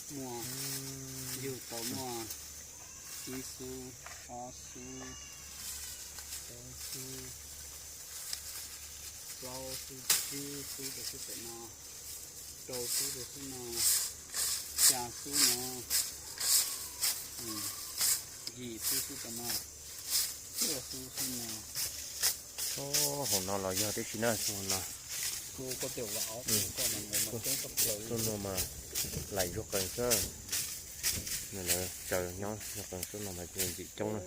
Muaj, yug tau muaj ib xub, ob xub, peb xub, plaub xub, tsib xub rau xub pem no, rau xub rau xub no, xya xub no, yim xub xub tom no, cuaj xub xub no. Hauv no los yog tib si na, xub no. Xub no mas laim zuag qees xwb. Nws lawv tsaws nyob zuag qees xwb no mas ntxim coob na.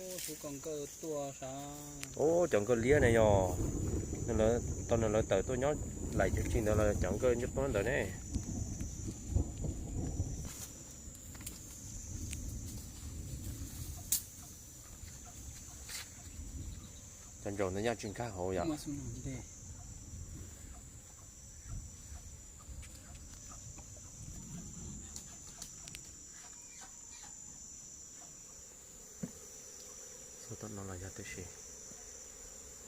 Ub, cov nkawj liab ne yog, tau nws lawv tawm tuaj nyob laim tsis ntawd los cov nkawj nyob tuaj ntawd ne. Cov ntsaum ntawd nyaj tsis nkag hauv yom. Xub tom no los yog tib si,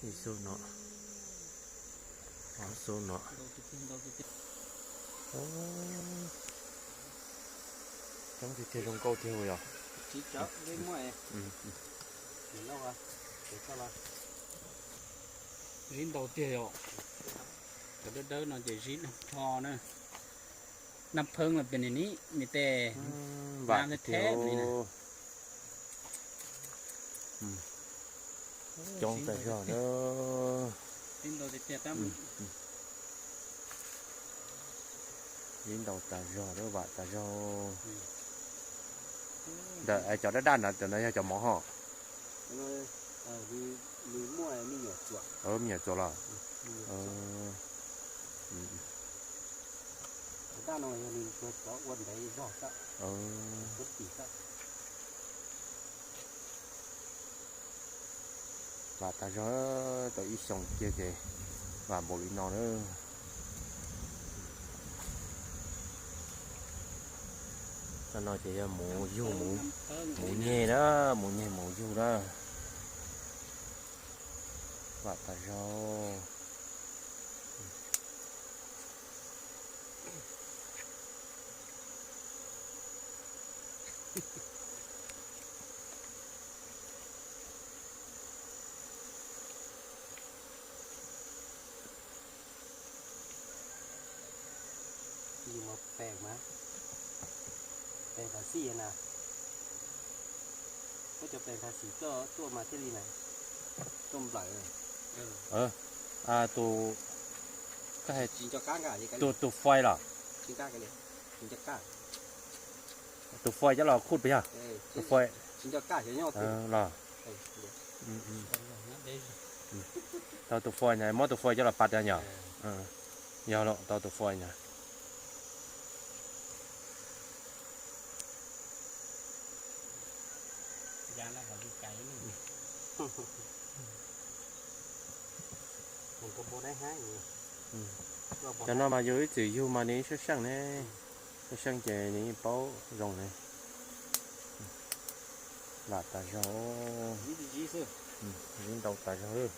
ib xub no, ob xub no. Coob tiag tiag, zoo nkauj tiag yom. Zib ntau tiag yom. Cov dawb dawb no ces zib nrho na. Nab pheeb los pem ni, ni tej vam thiab. Coob tas zog na. Zib ntau tas zog, vam tas zog. Ntawm cov daj daj no, cov no yog cov mov ho. Me nyuam txuas los. Vam tas zog, tau ib xyoos kiag ces vam npaum li no na. Cov no ces yog mus yug, mus nyeg na, mus nyeg mus yug na. Vam tas zog. Yus mus pem mas, pem Fab Xis na, muab cov pem Fab Xis tuaj mas thiaj li na, tuaj nplawm. Tus, tus fais los? Tus fais coj los khuj puas yog? Tus fais los. Tau tus fais na, muab tus fais coj los pas yom. Yog lawm, tau tus fais na. Cov no mas yus ib txwm yug mas nws sab seej ne, sab seej ces nws yeej paub zoo ne. Lam tas zog, zib ntau tas zog.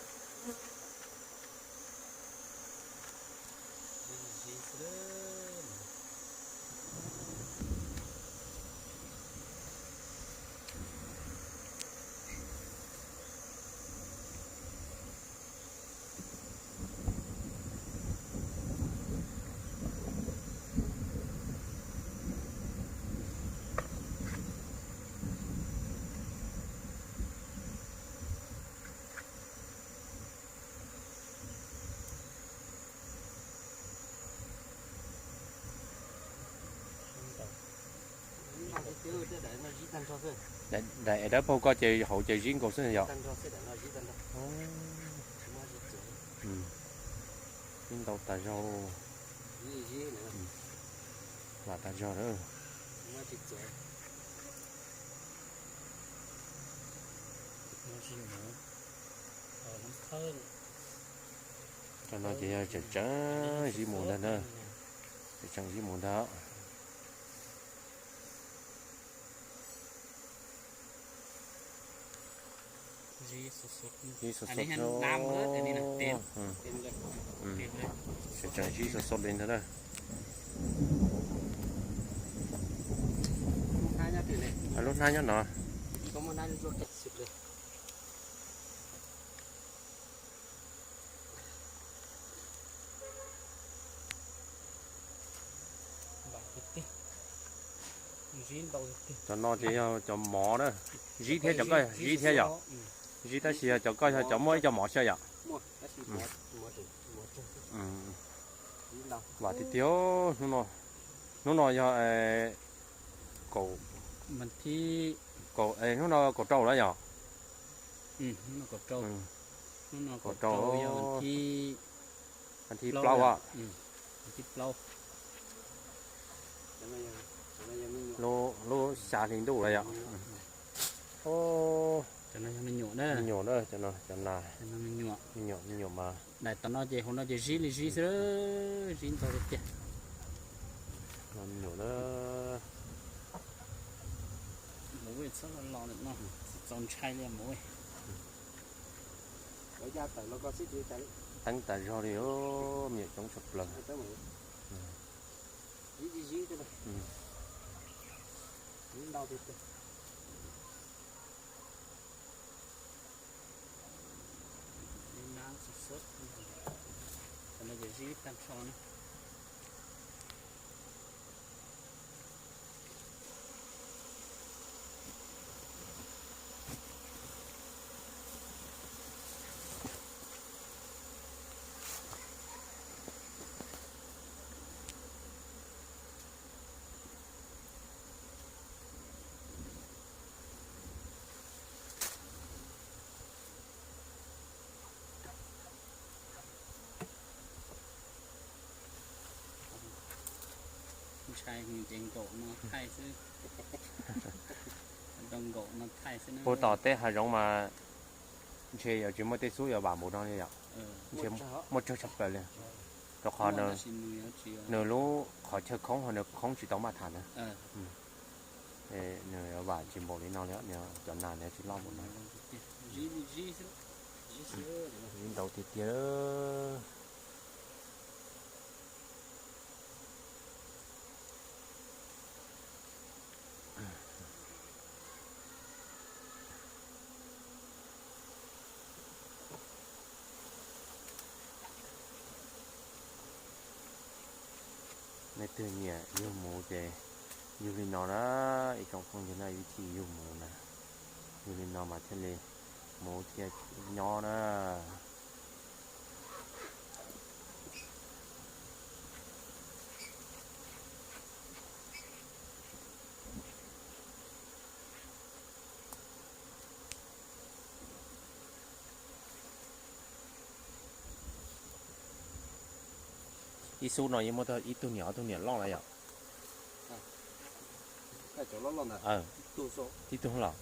Daim dawb paug ko ces hauv ces zib nkaus xwb yom. Zib ntau tas zog. Lam tas zog lawm. Cov no ces yog tseem tseem zib mus ntag na. Tseem tseem zib mus ntag. Zib xov xov. Tseem tseem zib xov xov li ntag na. Lub hnab nyob no. Cov no ces yog cov mov na. Zib thiab cov koj zib thiab yom? Zib tab sis yog cov koj yog cov muaj ib co mov xyaw yom? Vam tiag tiag. Hnub no yog kaum, hnub no kaum rau na yom? Kaum rau, thib plaub. Lub xya hli ntuj lawm yom? Me nyuam na, cov nas, me nyuam, me nyuam mas. Daim tom no ces hauv no ces zib li zib xwb, zib ntau tiag tiag. Me nyuam na. Mus txhob los los no, txaus ntshai li mus. Teeb tas zog li, me nyuam coob tshaj plaws. Ntshai ces nkaum no thaij xwb. Rau nkaum no thaij xwb na. Puag tom tej hav zoov mas ntshe yuav tsis muaj tej xub yuav vam npaum no li yom. Ntshe muaj tsawg tshaj plaws li. Rau qhov nws lub qhov chaw khoob ho nws khoob tsis tau maj tham na. Nws yuav vam tsis npaum li no li, cov nas nws tsis loj npaum no. Ntau tiag tiag. Nej twg nyiam yug muv ces yug li no na, ib tsoom phooj ywg na, ib chim yug muv na, yug li no mas thiaj li muv thiaj nyob na. Ib xub no yeej muaj ib tug niam ob tug niam loj lawm yom? Ib tug los?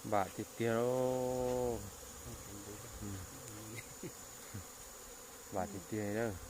Vam tiag tiag lauj. Vam tiag tiag.